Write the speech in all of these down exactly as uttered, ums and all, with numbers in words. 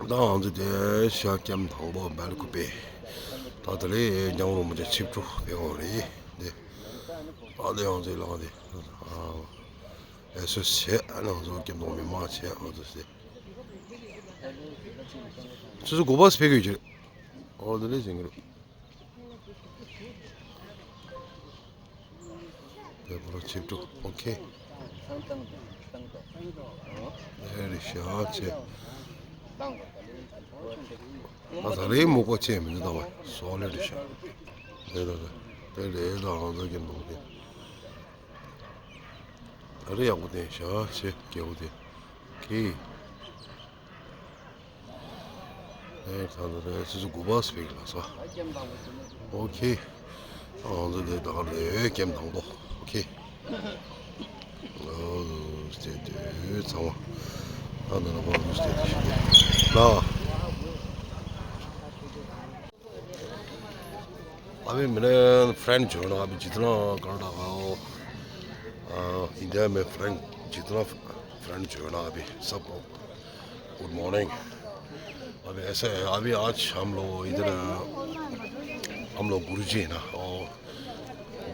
ད་ང་ཚོ་དེ་ཤ་ཀེམ་དང་པོ་སྦེལ་ཀུ་པེ། ད་དེ་ལས་རྒྱལ་བ་རིན་པོ་ཆེ་ཆིབས་བསྒྱུར་ཕེབས་པ་རེད་དེ། ད་དེ་ང་ཚོའི་ལག་དེ། ཨ། ཨེ་སོ་བྱས་ང་ཚོ་ཀེམ་དང་མི་མང་བྱས་ང་ཚོ་བྱས། ཆུ་ཚོད་དགུ་པ་ཕེབས་ཀྱི་ཡོད་ཀྱི་རེད། ཨོ་དེ་ལས་བྱེད་ཀྱི་རེད། དེ་བོ་ལ་ཆིབས་བསྒྱུར། ཨོ་ཁེ། ཨེ་རེད་ཤག་ཆེ། ང་ད་རེས་མུག་པ་ཆེ་མི་འདུག་ད་བ་སོག་ལེ་རེད་ཤག་དེ་ད་དེ་རེད་ད་ང་ཚོ་གི་མདོག་དེ། ད་རེས་ཡག་པོ་བསྟན་ཤག་ཆེ་རྒྱལ་པོ་དེ། ཁེ། ཨེ་ད་ད་ད་ཆུ་ཚོད་དགུ་པ་ཕེབས་ལ་སོ། ཨོ་ཁེ། ང་ཚོ་དེ་ད་ག་ལས་ཀེམ་དང་པོ། ཨོ་ཁེ། ཨོ་སྟེ་དེ་ཚང་མ། ད་ད་ལ་བར་དུ་སྟེ་དེ་ཤི་དེ་ལ། अभी मैंने फ्रेंड जोड़ना, अभी जितना कनाडा का हो, अ, इंडिया में फ्रेंड, जितना फ्रेंड जोड़ना अभी सबको गुड मॉर्निंग। अभी ऐसा है, अभी आज हम लोग इधर, हम लोग गुरुजी है ना, और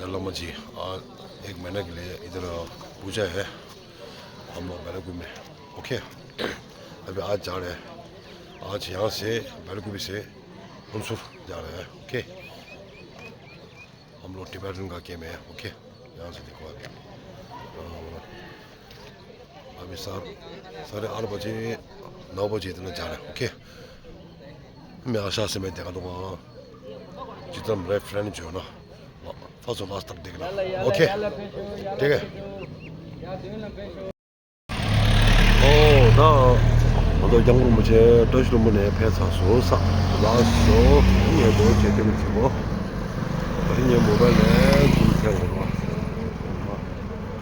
दलामा जी, आज एक महीने के लिए इधर पूजा है हम लोग बेलागवी में। ओके, अभी आज जा रहे हैं, आज यहाँ से बेलागवी से हुनसुर जा रहे हैं। ओके, हम लोग टिबेटन का गेम है। ओके, यहाँ से देखो अभी। अभी सार साढ़े आठ बजे, नौ बजे इतना जा रहे हैं। ओके, मैं आशा से मैं देखा दूंगा जितना मेरे फ्रेंड जो है ना, फर्स्ट और लास्ट तक देखना। ओके, ठीक है। ཨོ་ད་ང་ཚོ་རྒྱལ་བ་རིན་པོ་ཆེ་བཀྲ་ཤིས་ལྷུན་པོ་ནས་ཕེབས་ཚར་སོང་། ས་ལགས་སོ། ངས་འདུག་བྱེད་ཐུབ་ཀྱི་བྱེད་གོ། ད་ངའི་མོ་བལ་ལས་ཀུན་ཁྱེར་འོང་བ།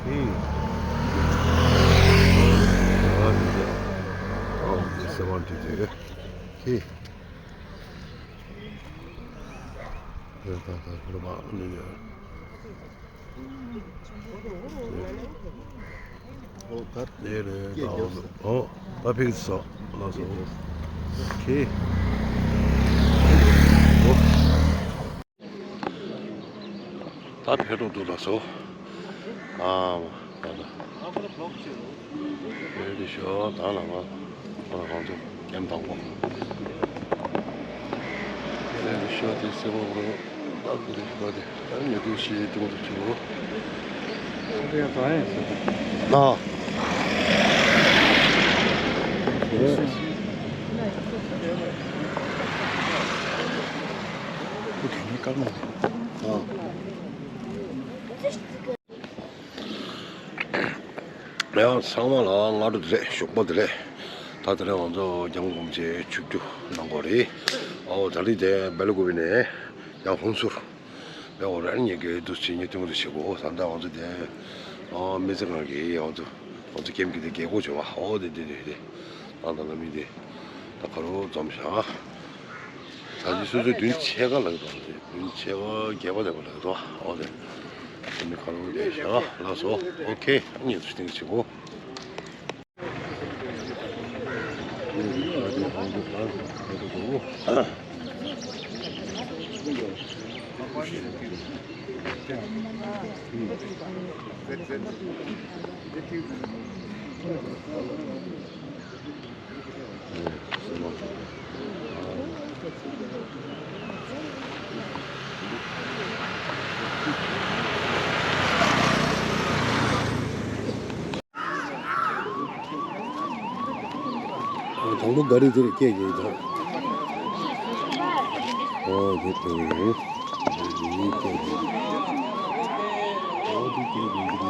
ཧི། ཨ་ནི་ཨ་ནི་སེ་ཝན་ཊི་ཊུ། ཧི། ད་ད་ད་ཁོ་ར་མ་ནི་ཡ། ཨོ་ད་དེ་རེད་ད། ཨོ་ད་ཕིག་སོ་ལ་སོ། ཁེ། ད་ཕེབས་འགྲོ་འདུག་ལ་སོ། ཨ་མ་ད་ད། ཨེ་རེད་ཤག་ད་ལ་ང་ང་ཚོ་ཀེམ་དང་པོ། ཨེ་རེད་ཤག་དེ་སེ་བ་བོ་ད་དེ་རེད་ཤག་ད་དེ་ད་ཉེ་དུ་ཤི་དུ་དུ་ཆུ་བོ། ཨ། ཨ། ཡང་ཚང་མ་ལ་སྔ་དྲོ་བདེ་ལེགས། ཞོགས་པ་བདེ་ལེགས། ད་དེ་རིང་ང་ཚོ་རྒྱལ་བ་རིན་པོ་ཆེ་ཆིབས་བསྒྱུར་གནང་གི་རེད། ཨོ་ད་རེས་དེ་སྦེལ་ཀོབ་ནས་ཡང་ཧུན་སུར་སྦེལ་ཀོབ་རང་ཉིད་ཀྱི་འདུ་བྱེད་ཉིད་སྟོན་གྱི་བྱེད་སྒོ་ད་ལྟ་ང་ཚོ་དེ་ཨོ་མི་ཚེ་གང་གི་ང་ཚོ་ང་ཚོ་ཀེམ་གྱི་དེ་རྒྱལ་སྒོ་བྱུང་བ། ཨོ་དེ་དེ་རེད་དེ། ད་ད་ལ་མི་དེ་ད་ཁ་རོ་འཛོམས་ཤག་ད་ཅི་སོ་སོའི་བདུན་ཕྱེད་ཀ་ལ་ཡོད་པ་རེད། བདུན་ཕྱེད་ཀ་བརྒྱད་པ་དེ་པ་ལ་ཡོད་དོ། ཨོ་དེ་དེ་མི་ཁ་རོ་དེ་ཤག་ལགས་སོ། ཨོ་ཁེ། ཉིན་སུ་སྟེང་ཆེ་གོ། དང་པོ་ག་རེ་དེར་སྐད་རྒྱག་དང་། ཨོ་དེ་དེ་རེད། དེ་སྐད་རྒྱག་ཨོ་དེ་སྐད་རྒྱག་གི་རེད།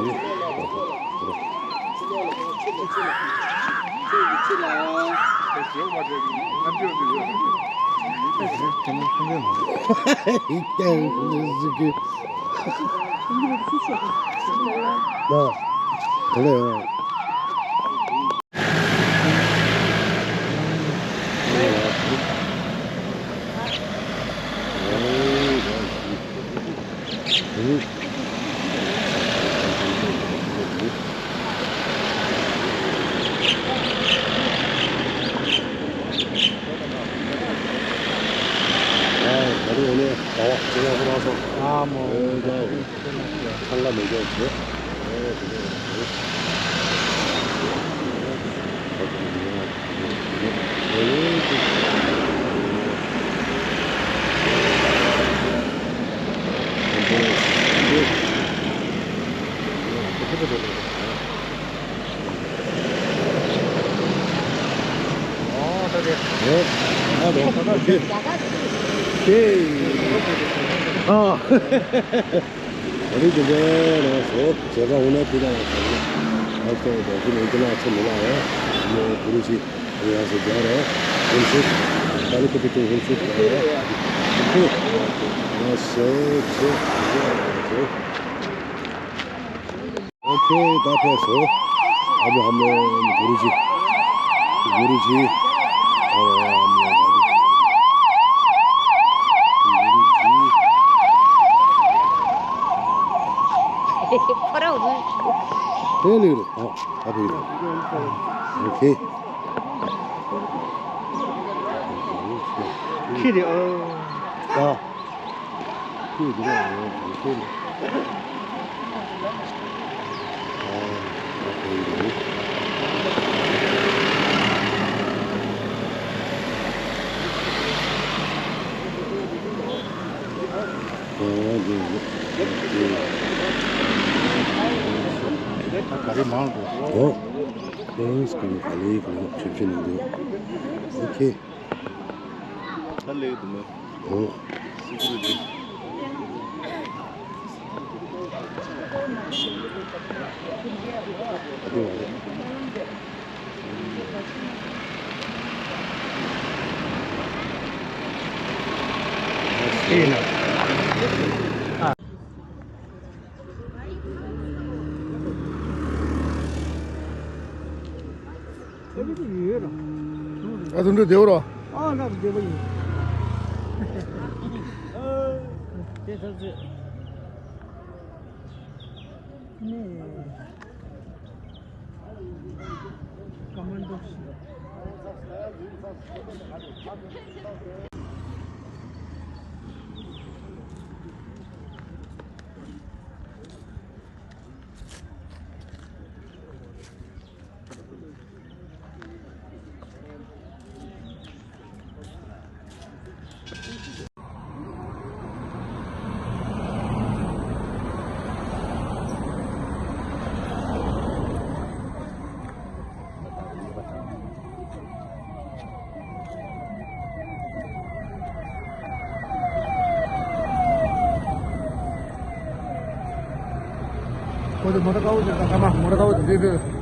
ཨ་རི་དེ་འདྲ་ལ་སོ་བྱེད་པ་འོ་ན་དེ་ལ་ཡང་ཟེར་ན་ཨ་ཁྱོད་ད་དེ་ནས་འདི་ལ་ཚེ་མི་ལ་ཡང་མོ་གུ་རུ་ཞིག་ཡང་སོ་རྒྱ་ར་ཧུན་སུ་ད་ལི་ཀུ་པི་ཏུ་ཧུན་སུ་ད་ཡང་སོ་ཆེ་ཡང་སོ། OK, ད་ཕེབས་སོང་། ཨ་བུ་ཧམ་ལོ་གུ་རུ་ཇི། གུ་རུ་ཇི། ཨ་བུ་ཧམ་ལོ་གུ་རུ་ཇི། ཁོ་ར་འུ་ཚོ། དེ་ལས་རེད། ཨ་ཨ་བུ་ཡིན། ཨོ་ཁེ། ཁྱི་རེད་ཨ། ཨ། ག་རེ་མང་འགྲོ། ཨོ། ཨོ་སྐུ་ངོ་ག་ལེ་གུ་ཆུ་ཆུ་ནང་འདུག་ཨོ་ཁེ། ད་ལེགས་འདུག་མོད། ཨོ། སི་ཀུ་རི་ཊི། ཨ་དེ་བ་རེད། ཨེ་ན། ཨ་དེ་འདྲ་བདེ་བོ་ར། ཨ་ལགས་བདེ་བོ་ཡིན། དེ་ཐག་ཆོད། ནས། ཀ་མན་ཌོ་ཞིག་ཁོ་ཚོ་མོ་ཊ་དཀར་པོ་ཞིག་དང་ཐ་མ་མོ་ཊ་དཀར་པོ་དེ་འདྲས་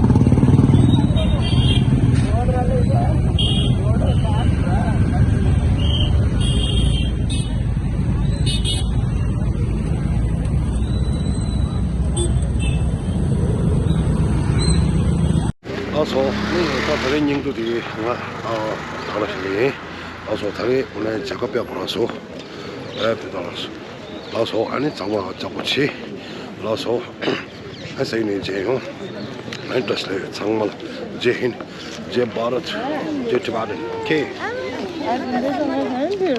ཕེབས། ལགས་སོ། ད་ད་རེས་སྙིང་བསྡུས་དེ་ང་ཨ་ད་ལ་ཞིག་ཡིན། ལགས་སོ། ད་རེས་འོ་ན་མཇལ་ཁ་དཔེ་གོ་ར་སོ། ཨེ་བུ་དང་ལགས་སོ། ལགས་སོ། ཨ་ནི་གཙང་མ་ལྕགས་པོ་ཆེ། ལགས་སོ། ཨ་ཟེར་ནས་མཇལ་ཡོང་། ཨ་ནི་བཀྲ་ཤིས་བདེ་ལེགས། ཚང་མ་ལ་ཇེ་ཧིན། ཇེ་བྷ་རད། ཇེ་ཊི་བྷ་ཊན། ཨོ་ཁེ། I didn't do something.